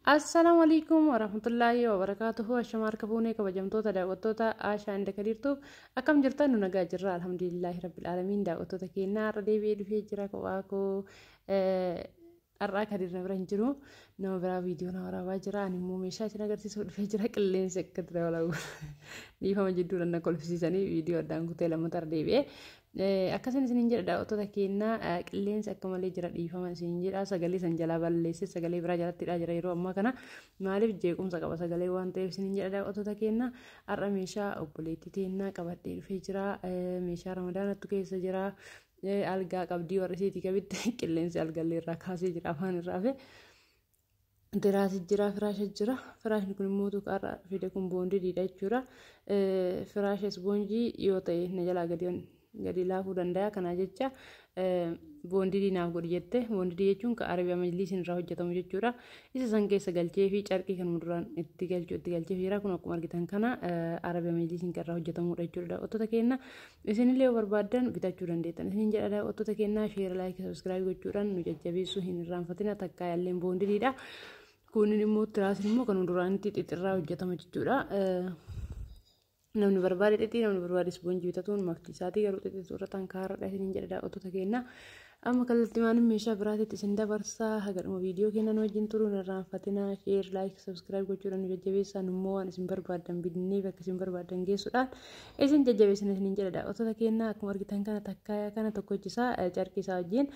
Assalaamu alaikum warahmatullaahi wabarakaatuhu. Ashama harka fuunee kabajamtoota daawwattoota Aashaa inda Kadiirtuuf, akkam jirtan? Nu nagaa jirra, alhamdulillaahi rabbil aalamiin. Daawwattoota keenyaa, har'a deebi'ee dhufee jira kophaa koo. Har'aa Kadiir na bira hin jiru, nama biraa viidiyoo na waraabaa jira. Ani immoo meeshaa isin agarsiisuuf dhufee jira. Qilleensi akkatti dabalaa, dhiifama, jidduudhaan na kolfisiisanii viidiyoo addaan kutee lammata deebi'ee. Akkasin isiniin jedha daawwattoota keenyaa, qilleensi akka malee jira, dhiifama isiniin jedha. Sagalee san jalaa balleessee sagalee biraa jalatti hidhaa jira yeroo ammaa kana, maaliif jeequmsa qaba sagalee waan ta'eef isiniin jedha. Daawwattoota keenyaa, har'a meeshaa obboleettii teennaa qabadhee dhufee jira. Meeshaa Ramadaanattu keessa jira. Algaa qabdii, warra isiitii qabitti qilleensi algallee irraa kaasee jira, afaan irraa fe. Tiraasi jira, firaasha jira. Firaashni kun immoo har'a fide kun boondiidha jechuudha. Firaasha isboonjii yoo ta'e na jalaa gadi gadi laafuu danda'a. Kana jecha boondidii naaf godhi jette. Boondidii jechuun kan Arabiyaa majliisiin irraa hojjetamu jechuudha. Isa san keessa galchee fi carqii kan duraan itti galchuu itti galchee jira. Kun akkuma argitan kana Arabiyaa majliisiin kan irraa hojjetamudha jechuudha. Daawwattoota keenya, isinillee yoo barbaaddan bitachuu dandeettan isinin jedha. Daawwattoota keenya, share, like, subscribe gochuudhaan nu jajjabeessuu hin irraanfatina. Takkaa illee boondidiidha. Kunin immoo tiraasiin immoo kan duraan itti xixirraa hojjetama jechuudha. Namni barbaade xixii, namni barbaade ispoonjii bitatuun maftii isaatii, garuu xixiitu irra xankaarradha isinin jedha daawwattoota keenya. Amma kallattii meeshaa biraatitti isin dabarsaa. Haga dhuma viidiyoo keenya nu wajjin turuun irraanfatina. Share, like, subscribe gochuudhaan nu jajjabeessaa. Immoo waan isin barbaaddan binnee bakka isin barbaaddan geessuudhaan isin jajjabeessina isinin jedha daawwattoota keenya. Akkuma argitan kana takkaa kana tokkochisaa carqii isaa wajjin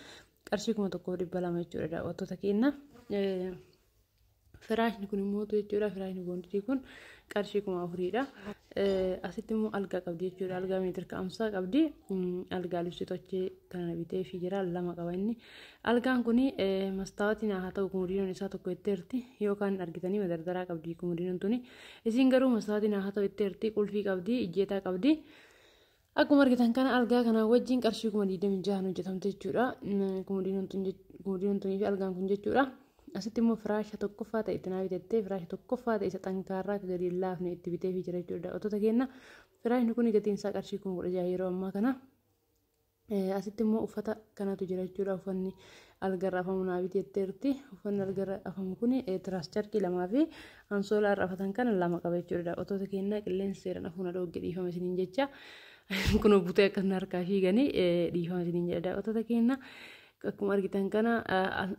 qarshii 1200 jechuudha daawwattoota keenya. Firaashni kun immoo jechuudha, firaashni boondidii kun qarshii 4000dha. Asitti immoo algaa qabdi jechuudha. Algaa meetira ka'amsaa qabdi. Algaa libsitu achii kana bitee fi jira, lama qaba inni. Algaan kun mastaawatiin haa ta'u kumodiinoon isaa tokko itteerti, yookaan argitanii madardaraa qabdi kumodiinoon tuni. Isin garuu mastaawatiin haa ta'u itteerti, qulfii qabdi, ijjeetaa qabdi. Akkuma argitan kana algaa kana wajjin qarshii 26,000 hojjetamte jechuudha. Kumodiinoon tunii fi algaan kun jechuudha. Asitti immoo firaasha tokkoffaa ta'e itti naa bitattee, firaasha tokkoffaa ta'e isa xankaarraa akka gadi hin laafne itti bitee fi jira jechuudha. Daawwattoota keenya, firaashni kun gatiin isaa qarshii 16,000 yeroo ammaa kana. Asitti immoo uffata kanatu jira jechuudha. Uffanni algarra afamu naa biteetteerti. Uffanni algarra afamu kun tiraas carqii lamaa fi ansoolaa irra afatan kana lama qaba jechuudha. Daawwattoota keenya, qilleensi seeraan afuuna dhoogge, dhiifama isiniin jecha. Kun butee akkasuma harkaa fiiganii, dhiifama isiniin jedha daawwattoota keenya. Akkuma argitan kana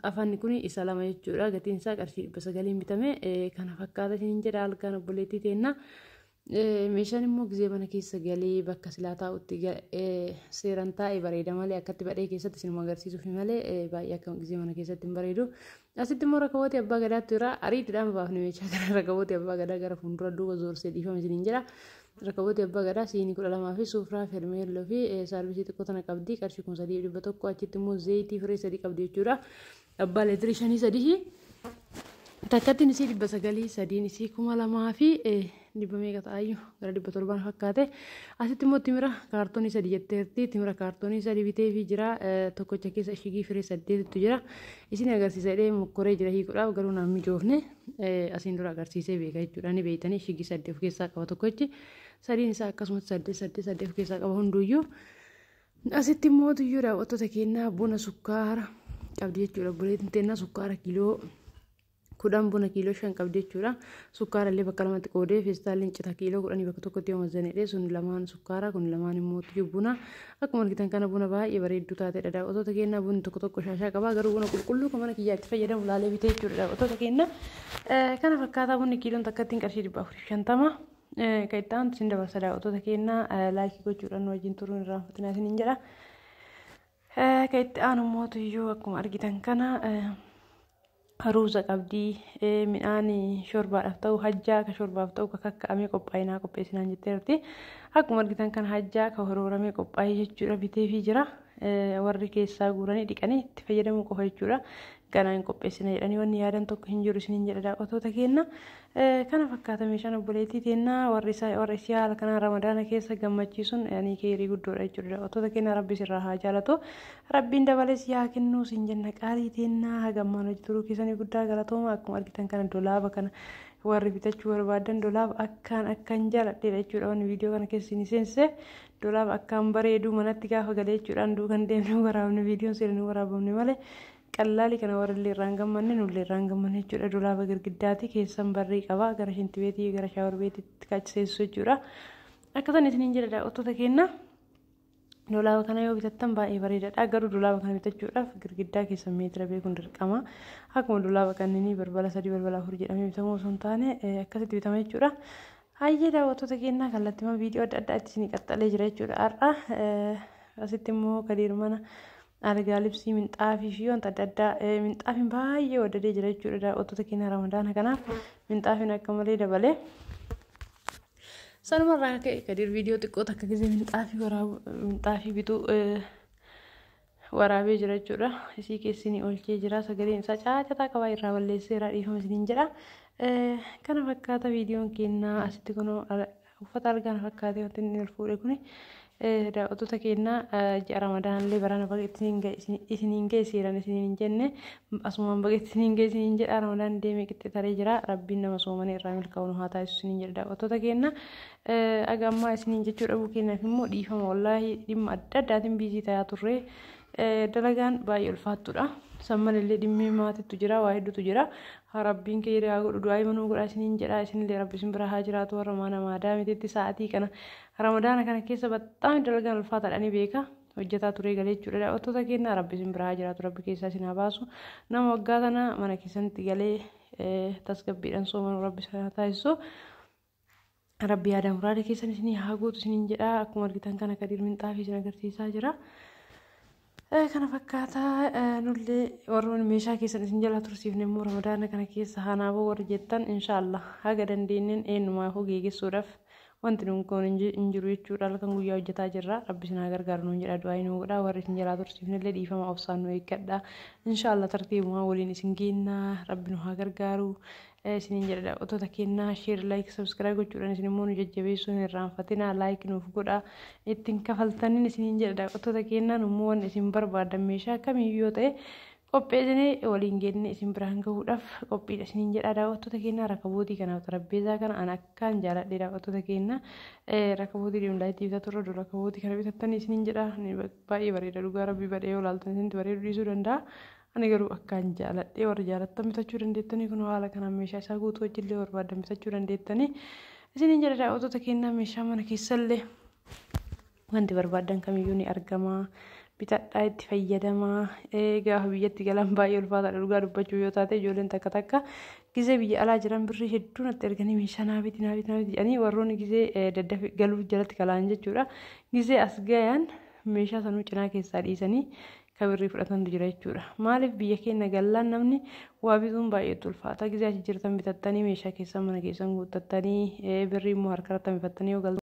afanni kun isa lama jechuudha. Gatiin isaa qarshii 900n bitame. Kana fakkaata isiniin jedha algaan obboleettii teenna. Meeshaan immoo gizee mana keessa galee bakka silaa taa'utti seeraan taa'e bareeda malee, akkatti badhee keessatti isinuma agarsiisuuf malee baay'ee akka gizee mana keessatti hin bareedu. Asitti immoo rakabootii abbaa gadaatti jira. Ariitiidhaan baafne meeshaa kana, rakabootii abbaa gadaa gara fuuldura duuba zoorsee, dhiifama isiniin jedha. Rakabootii abbaa gadaa siinii 12 fi suufraa, fermeelloo fi saarbisii xiqqoo tana qabdi, qarshii 3100. Achitti immoo zayitii firee sadii qabdi jechuudha. Abbaa leetirii shanii sadii. Takkattiin isii 900, sadiin isii 2000 fi dhibba meeqa ta'ayyuu, gara 700 fakkaate. Asitti immoo timira kaartoonii sadii jetteerti. Timira kaartoonii sadii bitee fi jira. Tokkocha keessa shigii firee saddeettu jira. Isin agarsiisa jedhee mokkoree jira hiikuudhaaf, garuu naan mijoofne. Asiin dura agarsiisee beeka jechuudha. Ni beeytanii, shigii saddeet of keessaa qaba tokkochi. Sadiin isaa akkasumas saddeet saddeet saddeet of keessaa qaba hunduuyyuu. Asitti immoo tuyyuu daawwattoota keenyaa, buna sukkaara qabdi jechuudha. Obboleettiin teennaa sukkaara kiiloo 10, buna kiiloo 5 qabdi jechuudha. Sukkaara illee bakka lamatti qoodee, feestaalliin cita kiiloo 10 bakka tokkotti yoo mazzaneedhe, sun lamaan sukkaara, kun lamaan immoo buna. Akkuma argitan kana buna baay'ee bareedduu taatedha. Daawwattoota keenyaa, bunni tokko tokko shaashaa qaba, garuu buna qulqulluu kan mana kiyyaa itti fayyadamu laalee bitee jechuudha. Daawwattoota keenya, kana fakkaataa bunni kiiloon takkattiin qarshii 450. Kan itti aantu isin dabarsa. Daawwattoota keenyaa, like gochuudhaan nu wajjin turuun irraanfatinaa isiniin jedha. Kan itti aanu immoo tuyyuu akkuma argitan kana ruuza qabdii, midhaan shorbaadhaaf ta'u, hajjaa ka shorbaaf ta'u ka kakka'amee qophaa'inaa qopheessinaan jetteerti. Akkuma argitan kana hajjaa ka horooramee qophaa'ee jechuudha biteefii jira. Warri keessaa guuranii dhiqanii itti fayyadamuu qofa jechuudha. Ganaa hin qopheessina jedhanii wanni yaadan tokko hin jiru isiniin jedha daawwattoota keenya. Kana fakkaata meeshaan obboleettii teennaa. Warri isii haala kanaan Ramadaana keessa gammachiisuun yani keerii guddoodha jechuudha. Daawwattoota keenya, Rabbi sirraa haa jaalatu. Rabbiin dabalees yaa kennuu siin jenna qaalii teennaa. Hagammaan hojii turuu keessanii guddaa galatooma. Akkuma argitan kana dolaaba kana warri bitachuu barbaadan, dolaaba akkaan akkaan jaaladheedha jechuudha. Wanni viidiyoo kana keessa isin seensise dolaaba akkaan bareedu manatti gaafa galee jechuudhaan duukan deemnee waraabne, viidiyoon seera nu waraabamne malee. Qallaalii kana warrillee irraan gammanne nullee irraan gammanne jechuudha. Dulaaba girgiddaati keessan barrii qaba gara shintibeetii gara shaawarbeetiitti kaachisiisu jechuudha. Akkasuma isiniin jedha daawwattoota keenya. Dulaaba kana yoo bitattan baay'ee bareedaadha. Garuu dulaaba kana bitachuudhaaf girgiddaa keessan meetira beekuun dirqama. Akkuma dulaaba kanneenii balbala 3 balbala 4 jedhamee bitamu osoo hin taane akkasitti bitama jechuudha. Hayyee daawwattoota keenyaa kallattiiwwan viidiyoo adda addaa itti isinii qaxxalee jira jechuudha. Har'a asitti immoo Kadiir mana algaa libsii minxaafii fi wanta adda addaa minxaafiin baay'ee waddadee jira jechuudha. Daawwattoota keenya Ramadaana kanaaf minxaafiin akka malee dabalee. Sanumarraa ka'e Kadiir viidiyoo xiqqoo takka gisee minxaafii bituu waraabee jira jechuudha. Isii keessinii olchee jira. Sagaleen isaa caacataa qabaa irraa balleesseera dhiifama isiniin jedha. Kana fakkaata viidiyoon keenyaa asitti kunoo uffata algaa fakkaatee wanti inni ol fuudhe kuni daawwattoota keenyaa ji'a Ramadaanillee barana baga isiniin ga'e seeraan isiniin hin jenne asumaan baga isiniin ga'e isiniin jedha. Ramadaan deemee qixxee taree jira. Rabbiin nama soomanii irraa milkaa'u nu haa taasisu isiniin jedha daawwattoota keenya. Aga ammaa isiniin jechuu dhabuu keenyaaf immoo dhiifama wallaahi dhimma adda addaatiin biizii ta'aa turre. Dalagaan baay'ee ulfaattuudha. San malallee dhimmee maatittu jira, waa hedduutu jira. Rabbiin kee haa godhu du'aa manuu godhaa isiniin jedha. Isinillee rabbi isin bira haa jiraatu warra mana maadaamititti sa'aatii kana Ramadaana kana keessa baxxaami dalagaan ulfaataadha ni beeka. Hojjetaa turee galee jechuudha. Daawwattoota keenya rabbi isin bira haa jiraatu, rabbi keessaa isin haa baasu. Nama waggaa kana mana keessanitti galee tasgabbiidhaan soomanu rabbi isin haa taasisu. Rabbi yaada muraada keessan isinii haa guutu isiniin jedha. Akkuma argitan kana Kadiir minxaafii isin agarsiisaa jira. Kana fakkaataa nullee warroonni meeshaa keessan isin jala tursiifne immoo Ramadaana kana keessa hanaaboo warri jettan inshaallah haga dandeenyeen eenyumaafuu geeggessuudhaaf wanti nuun kun hin jiru jechuudha. Halkan guyyaa hojjetaa jirra. Rabbi isin haa gargaaru nuun jedha du'aa nu godha. Warri isin jalaa tursiifnellee dhiifama obsaan nu eeggadha. Inshaallah tartiibumaa waliin isin geennaa. Rabbi nu haa gargaaru. Isiniin jedha daawwattoota keenyaa share like subscribe gochuudhaan isin immoo nu jajjabeessuu hin irraanfatinaa like nuuf godha ittiin kafaltaniin isiniin jedha daawwattoota keenyaa immoo wanni isin barbaadan meeshaa kamiyyuu yoo ta'e qopheessinee waliin geenne isin biraan gahuudhaaf qophiidha isiniin jedha daawwattoota keenyaa. Rakabootii kanaaf xarapheezaa kana an akkaan jaaladhe daawwattoota keenyaa rakabootii deemlaayitii bitatu irra rakabootii kana bitattanii isiniin jedha baay'ee bareeda dhugaa rabbi badhee yoo laaltan isinitti bareedu dhiisuu danda'a. Ani garuu akkaan jaaladhe warra jaalattan bitachuu dandeettanii kun haala kanaan meeshaa isaa guutuu wajjillee barbaadan bitachuu dandeettanii isiniin jedha daawwattoota keenyaa meeshaa mana keessallee wanti barbaadan kamiyyuu ni argama. Bitadhaa itti fayyadamaa. Gaafa biyyatti galan baay'ee ulfaataadha dhugaa dubbachuu yoo taate ijoolleen takka takka gizee biyya alaa jiran birrii hedduu natti erganii meeshaa naa biti naa biti naa biti jedhanii warroonni gizee daddafi galuuf jalatti kalaan jechuudha. Gizee as gayan meeshaa sanuu cinaa keessaa dhiisanii kabirrii fudhatantu jira jechuudha. Maaliif biyya keenya gallaan namni waa bituun baay'eetu ulfaata. Gizee achi jirtan bitattanii meeshaa keessan mana keessan guuttattanii birrii immoo harka irratti hambifattanii yoo galtan.